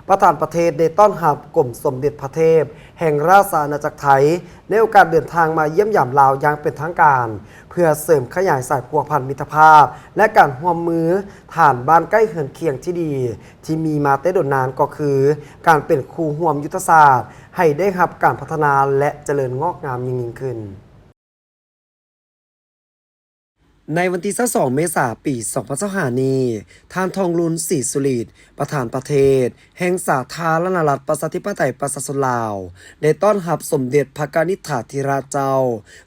ປະທານປະເທດໄດ້ຕ້ອນຮັບກົມສົມເດັດພະເທບແຫ່ງລາຊະອານາຈັກໄທ ໃນໂອກາດເດີນທາງມາຢ້ຽມຢາມລາວຢ່າງເປັນທາງການ ເພື່ອເສີມຂະຫຍາຍສາຍພົວພັນມິດຕະພາບ ແລະ ການຮ່ວມມືຖານບ້ານໃກ້ເຮືອນຄຽງທີ່ດີ ທີ່ມີມາແຕ່ດົນນານ ກໍຄືການເປັນຄູ່ຮ່ວມຍຸດທະສາດ ໃຫ້ໄດ້ຮັບການພັດທະນາ ແລະ ຈະເລີນງອກງາມຍິ່ງໆຂຶ້ນ. ໃນວັນທີຊາວສອງ ເມສາ ປີສອງພັນຊາວຫ້ານີ້, ທ່ານ ທອງລຸນ ສີສຸລິດ ປະທານປະເທດແຫ່ງສາທາລະນະລັດ ປະຊາທິປະໄຕ ປະຊາຊົນລາວ ໄດ້ຕ້ອນຮັບສົມເດັດພະກະນິດຖາທິລາຊເຈົ້າ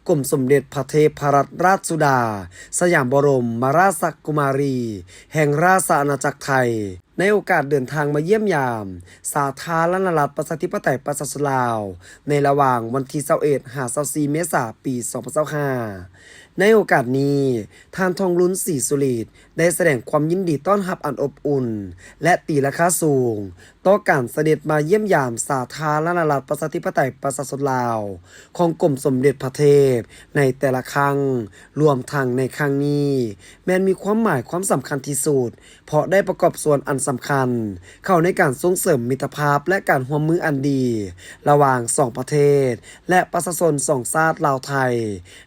ກົມສົມເດັດພະເທບພະລັດລາຊສຸດາ ສະຫຍາມບໍລົມມະລາຊະກຸມາຣີ ແຫ່ງລາຊະອານາຈັກໄທ ໃນໂອກາດເດີນທາງມາຢ້ຽມຢາມສາທາລະນະລັດ ປະຊາທິປະໄຕ ປະຊາຊົນລາວ ໃນລະຫວ່າງວັນທີຊາວເອັດ ຫາ ຊາວສີ່ ເມສາ ປີສອງພັນຊາວຫ້າ. ໃນໂອກາດນີ້, ທ່ານ ທອງລຸນ ສີສຸລິດ ໄດ້ສະແດງຄວາມຍິນດີຕ້ອນຮັບອັນອົບອຸ່ນ ແລະ ຕີລາຄາສູງ ຕໍ່ການສະເດັດມາຢ້ຽມຢາມສາທາລະນະລັດ ປະຊາທິປະໄຕ ປະຊາຊົນລາວ ຂອງກົມສົມເດັດພະເທບໃນແຕ່ລະຄັ້ງ, ລວມທັງໃນຄັ້ງນີ້ ແມ່ນມີຄວາມໝາຍຄວາມສຳຄັນທີ່ສຸດ, ເພາະໄດ້ປະກອບສ່ວນອັນສຳຄັນເຂົ້າໃນການສົ່ງເສີມມິດຕະພາບ ແລະ ການຮ່ວມມືອັນດີລະຫວ່າງສອງປະເທດ ແລະ ປະຊາຊົນສອງຊາດລາວ-ໄທ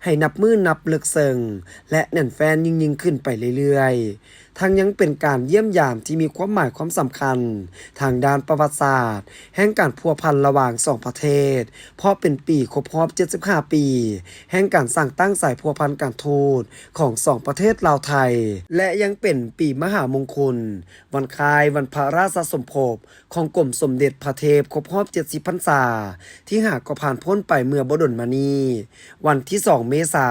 ໃຫ້ນັບມື້ນັບເລິກເຊິ່ງ ແລະ ແໜ້ນແຟ້ນຍິ່ງໆຂຶ້ນໄປເລື້ອຍໆ. ທັງຍັງເປັນການຢ້ຽມຢາມທີ່ມີຄວາມໝາຍຄວາມສຳຄັນທາງດ້ານປະຫວັດສາດ ແຫ່ງການພົວພັນລະຫວ່າງສອງປະເທດ, ເພາະເປັນປີຄົບຮອບເຈັດສິບຫ້າປີ ແຫ່ງການສ້າງຕັ້ງສາຍພົວພັນການທູດຂອງສອງປະເທດລາວ-ໄທ ແລະ ຍັງເປັນປີມະຫາມົງຄຸນ ວັນຄ້າຍວັນພະລາຊະສົມພົບຂອງກົມສົມເດັດພະເທບຄົບຮອບເຈັດສິບພັນສາ ທີ່ຫາກໍຜ່ານພົ້ນໄປເມື່ອບໍ່ດົນມານີ້ ວັນທີສອງ ເມສາ,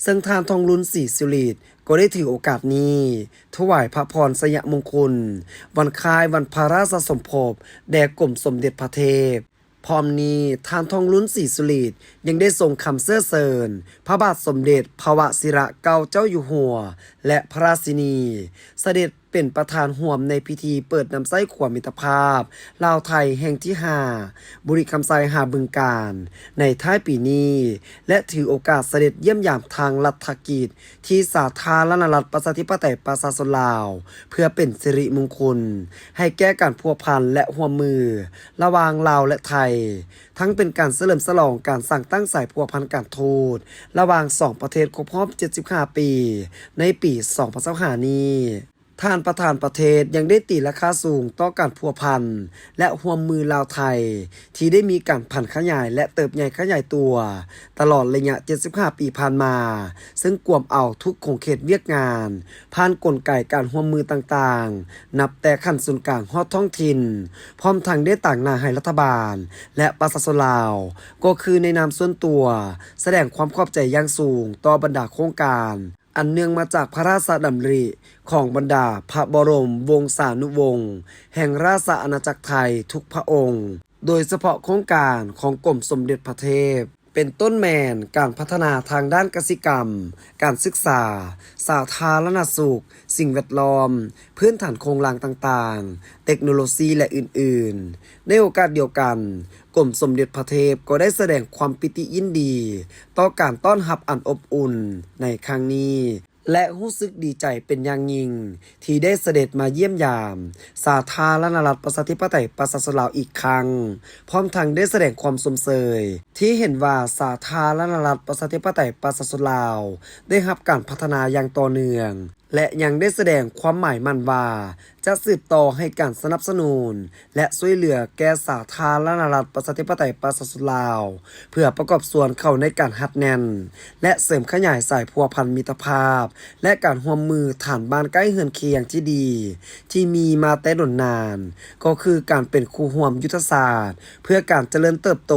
ເຊິ່ງທ່ານ ທອງລຸນ ສີສຸລິດ ກໍໄດ້ຖືໂອກາດນີ້ ຖວາຍພະພອນໄຊຍະມົງຄຸນ ວັນຄ້າຍວັນພະລາຊະສົມພົບແດ່ກົມສົມເດັດພະເທບ. ພ້ອມນີ້, ທ່ານ ທອງລຸນ ສີສຸລິດ ຍັງໄດ້ສົ່ງຄຳເຊື້ອເຊີນພະບາດສົມເດັດພະວະຊິລະເກົ້າເຈົ້າຢູ່ຫົວ ແລະ ພະລາຊິນີ ສະເດັດເປັນປະທານຮ່ວມໃນພິທີເປີດນຳໃຊ້ຂົວມິດຕະພາບລາວ-ໄທແຫ່ງທີຫ້າ ບຸລິຄຳໄຊ ຫາ ບຶງການ ໃນທ້າຍປີນີ້ ແລະ ຖືໂອກາດສະເດັດຢ້ຽມຢາມທາງລັດຖະກິດ ທີ່ສາທາລະນະລັດ ປະຊາທິປະໄຕ ປະຊາຊົນລາວ ເພື່ອເປັນສິລິມຸງຄຸນໃຫ້ແກ່ການພົວພັນ ແລະ ຮ່ວມມືລະຫວ່າງລາວ ແລະ ໄທ, ທັງເປັນການສະເຫຼີມສະຫຼອງການສ້າງຕັ້ງສາຍພົວພັນການທູດລະຫວ່າງສອງປະເທດຄົບຮອບເຈັດສິບຫ້າປີ ໃນປີສອງພັນຊາວຫ້ານີ້. ທ່ານປະທານປະເທດຍັງໄດ້ຕີລາຄາສູງຕໍ່ການພົວພັນ ແລະ ຮ່ວມມືລາວ-ໄທ ທີ່ໄດ້ມີການຜັນຂະຫຍາຍ ແລະ ເຕີບໃຫຍ່ຂະຫຍາຍຕົວຕະຫຼອດໄລຍະເຈັດສິບຫ້າປີຜ່ານມາ, ເຊິ່ງກວມເອົາທຸກຂົງເຂດວຽກງານ ຜ່ານກົນໄກການຮ່ວມມືຕ່າງໆ ນັບແຕ່ຂັ້ນສູນກາງຮອດທ້ອງຖິ່ນ, ພ້ອມທັງໄດ້ຕາງໜ້າໃຫ້ລັດຖະບານ ແລະ ປະຊາຊົນລາວ ກໍຄືໃນນາມສ່ວນຕົວ ສະແດງຄວາມຂອບໃຈຢ່າງສູງຕໍ່ບັນດາໂຄງການ ອັນເນື່ອງມາຈາກພະລາຊະດຳລິຂອງບັນດາພະບໍລົມວົງສານຸວົງແຫ່ງລາຊະອານາຈັກໄທທຸກພະອົງ, ໂດຍສະເພາະໂຄງການຂອງກົມສົມເດັດພະເທບ ເປັນຕົ້ນແມ່ນການພັດທະນາທາງດ້ານກະສິກຳ, ການສຶກສາ, ສາທາລະນະສຸກ, ສິ່ງແວດລ້ອມ, ພື້ນຖານໂຄງລ່າງຕ່າງໆ, ເຕັກໂນໂລຊີ ແລະ ອື່ນໆ. ໃນໂອກາດດຽວກັນ, ກົມສົມເດັດພະເທບກໍໄດ້ສະແດງຄວາມປີຕິຍິນດີຕໍ່ການຕ້ອນຮັບອັນອົບອຸ່ນໃນຄັ້ງນີ້ ແລະ ຮູ້ສຶກດີໃຈເປັນຢ່າງຍິ່ງທີ່ໄດ້ສະເດັດມາຢ້ຽມຢາມສາທາລະນະລັດ ປະຊາທິປະໄຕ ປະຊາຊົນລາວອີກຄັ້ງ, ພ້ອມທັງໄດ້ສະແດງຄວາມຊົມເຊີຍທີ່ເຫັນວ່າສາທາລະນະລັດ ປະຊາທິປະໄຕ ປະຊາຊົນລາວ ໄດ້ຮັບການພັດທະນາຢ່າງຕໍ່ເນື່ອງ ແລະ ຍັງໄດ້ສະແດງຄວາມໝາຍໝັ້ນວ່າ ຈະສືບຕໍ່ໃຫ້ການສະໜັບສະໜູນ ແລະ ຊ່ວຍເຫຼືອແກ່ສາທາລະນະລັດ ປະຊາທິປະໄຕ ປະຊາຊົນລາວ ເພື່ອປະກອບສ່ວນເຂົ້າໃນການຮັດແໜ້ນ ແລະ ເສີມຂະຫຍາຍສາຍພົວພັນມິດຕະພາບ ແລະ ການຮ່ວມມືຖານບ້ານໃກ້ເຮືອນຄຽງທີ່ດີ ທີ່ມີມາແຕ່ດົນນານ, ກໍຄືການເປັນຄູ່ຮ່ວມຍຸດທະສາດ ເພື່ອການຈະເລີນເຕີບໂຕ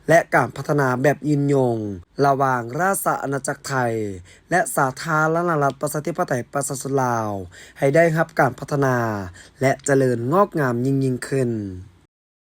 ແລະ ການພັດທະນາແບບຍືນຍົງ ລະຫວ່າງລາຊະອານາຈັກໄທ ແລະ ສາທາລະນະລັດ ປະຊາທິປະໄຕ ປະຊາຊົນລາວ ໃຫ້ໄດ້ຮັບການພັດທະນາ ແລະ ຈະເລີນງອກງາມຍິ່ງໆຂຶ້ນ.